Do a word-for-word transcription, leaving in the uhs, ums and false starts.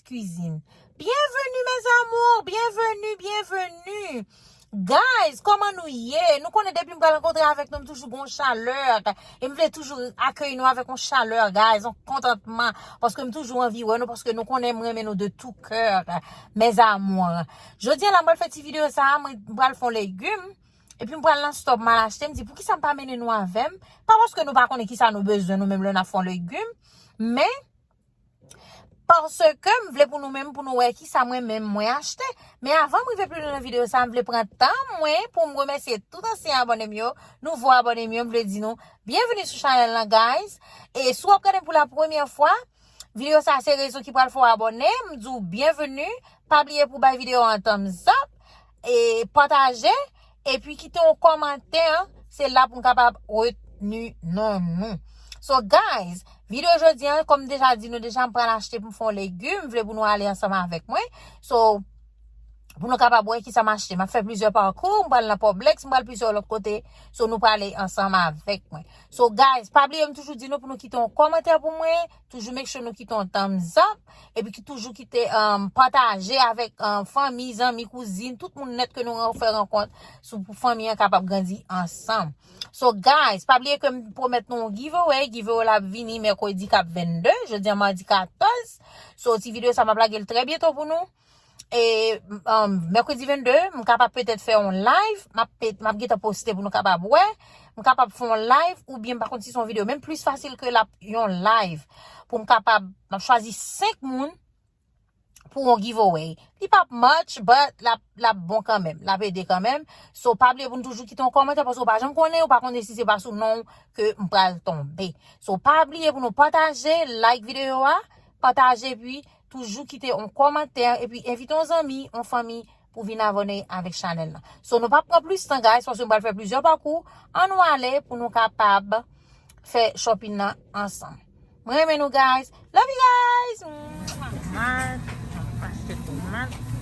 kwizin. Bienvenue, mes amours, bienvenue, bienvenue. Guys, kòman nou ye? Nou konnen depi m pral rankontre avèk nou, m toujou gon chalè. E m vle toujou akeyi nou avèk yon chalè, guys, yon kontantman. Paske m toujou anvi wè nou, paske nou konnen m renmen nou de tout cœur, mes amours. Jodi a la, m pral fè ti videyo sa a, mwen m pral fè yon legim. Epi m pral nan stòp, m al achte, m di, "Poukisa m pa mennen nou avè m?" Pa paske nou pa konnen kisa nou bezwen, nou menm lè n ap fè yon legim. Men, paske m vle pou nou menm, pou nou wè kisa mwen menm mwen achte. Men avan m rive pi lwen nan videyo sa, m vle pran tan mwen pou m remèsye tout ansyen abòne m yo, nouvo abòne m yo, m vle di nou, byenveni sou chanèl lan, guys. E si w ap gade m pou la premyè fwa, videyo sa se rezon ki pral fè w abòne, m di w byenveni, pa bliye pou bay videyo an thumbs up, e pataje, epi kite yon kòmantè, se la pou m kapab retni non nou. So guys, videyo jodi an, kòm m deja di nou deja, m pral achte pou m fè yon legim, m vle pou nou ale ansanm avèk mwen. So, pou nou kapab wè kisa m achte. M ap fè plizyè pakou, m pral nan Publix, m pral plizyè lòt kote. So, nou prale ansanm avèk mwen. So, guys, pa bliye m toujou di nou pou nou kite yon kòmantè pou mwen, toujou make sure nou kite yon thumbs up, epi ki toujou kite, um, pataje avèk, um, fanmi, zanmi, kouzin, tout moun nèt ke nou ran-, fè rankont sou pou fanmi an kapab grandi ansanm. So, guys, pa bliye ke m pwomèt nou yon giveaway, giveaway la ap vini mèkredi k ap vennde, jodi a madi katòz. So, ti videyo sa m ap lage l trè byento pou nou. E, um, mèkredi vennde, m kapab petèt fè yon live, m ap pet-, m ap gentan poste pou nou kapab wè. M kapab fè yon live, oubyen m pa konn si se yon videyo, menm plis fasil ke l ap yon live, pou m kapab, m ap chwazi senk moun pou yon giveaway. Li p ap much, but l ap, l ap bon kanmenm, l ap ede kanmenm. So, pa bliye pou nou toujou kite yon kòmantè, paske w pa janm konnen, ou pa konnen si se pa sou non w ke m pral tonbe. So, pa bliye pou nou pataje, like videyo a, pataje, epi toujou kite yon kòmantè, epi envite yon zanmi, yon fanmi pou vin abòne avèk chanèl lan. So, nou p ap pran plis tan, guys, paske m pral fè plizyè pakou. Ann nou ale pou nou kapab fè shopping nan ansanm. Mwen renmen nou, guys. Love you, guys. Tomat, m ap achte tomat.